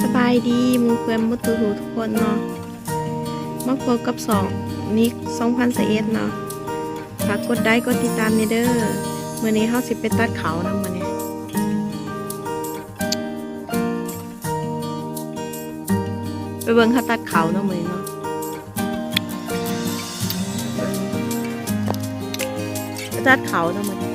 ສະບາຍດີໝູ່ເພື່ອນໝົດທຸກໆຄົນເນາະ, ມາພົບກັບຊ່ອງນິກສອງພັນຊາວເອັດເນາະ. ຝາກກົດໄລກົດຕິດຕາມແດ່ເດີ. ມື້ນີ້ເຮົາຊິໄປຕັດເຂົ້ານຳ ມື້ນີ້ ໄປເບິ່ງເຂົາຕັດເຂົ້າເນາະ ມື້ນີ້ເນາະ. ໄປຕັດເຂົ້າເນາະມື້ນີ້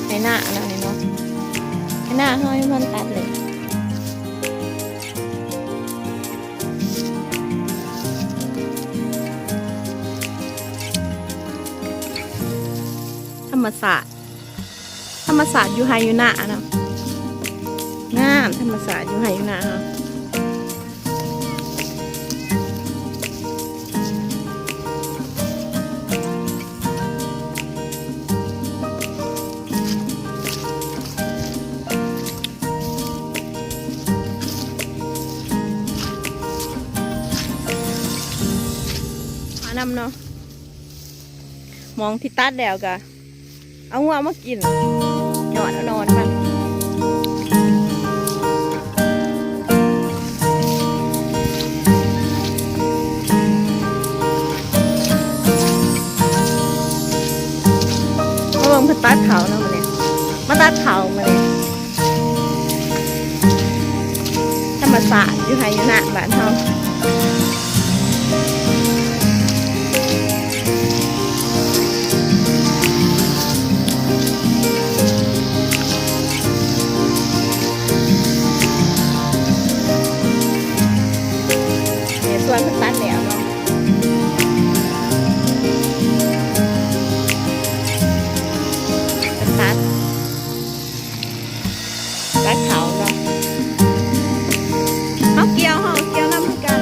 ໄຖນາເນາະນີ້ເນາະ, ໄຖນາເຮົາຍັງບໍ່ທັນຕັດເລີຍ. ທຳມະຊາດ ທຳມະຊາດຢູ່ໄຮ່ຢູ່ນາເນາະ, ງາມ ທຳມະຊາດຢູ່ໄຮ່ຢູ່ນາເຮົາ. ມານຳເນາະ. ໝ່ອງທີ່ຕັດແລ້ວກະເອົາງົວມາກິນ ຍ້ອນເອົາໜອນມັນ. ມາເບິ່ງເພິ່ນຕັດເຂົ້າເນາະມື້ນີ້, ມາຕັດເຂົ້າມື້ນີ້. ທຳມະຊາດຢູ່ໄຮ່ຢູ່ນາບ້ານເຮົາ. ນີ້ ສວນເພິ່ນຕັດແລ້ວເນາະ, ເພິ່ນຕັດ ຕັດເຂົ້າເນາະ. ເຮົາກ່ຽວ ເຮົາກ່ຽວນຳຄືກັນ.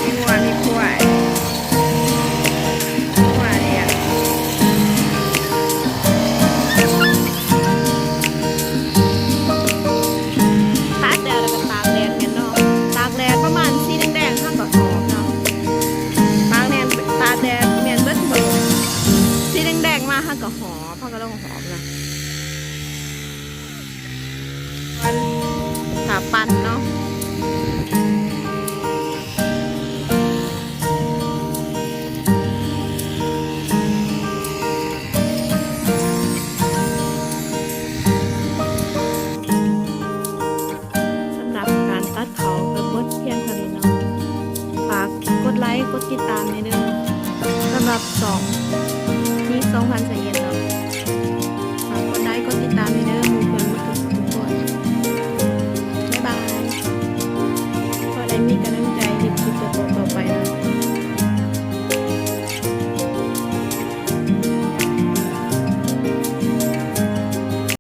ມີງົວ ມີຄວາຍ ມີງົວລ້ຽງ ຕັດແລ້ວ ແລ້ວກໍຕາກແດດແມ່ນເນາະ ຕາກແດດປະມານສີແດງໆ ເຮົາກໍຫອມເນາະ ຕາກແດດ ຕາກແດດແມ່ນເບິດມື້ ສີແດງໆ ມາ ເຮົາກໍຫອມ ເຮົາກໍລົງຫອມນະ ຖ້າປັ່ນເນາະ. ສຳລັບການຕັດເຂົ້າກໍໝົດພຽງເທົ່ານີ້ເນາະ ຝາກກົດໄລກົດຕິດຕາມແດ່ເດີ ສຳລັບຊ່ອງ ຍິງສອງພັນຊາວເອັດເນາະ ຝາກກົດໄລກົດຕິດຕາມແດ່ເດີ ໝູ່ເພື່ອນໝົດທຸກຄົນ ບາຍບາຍ ຂໍໃຫ້ມີກຳລັງໃຈເຮັດຄລິບຕໍ່ໄປ.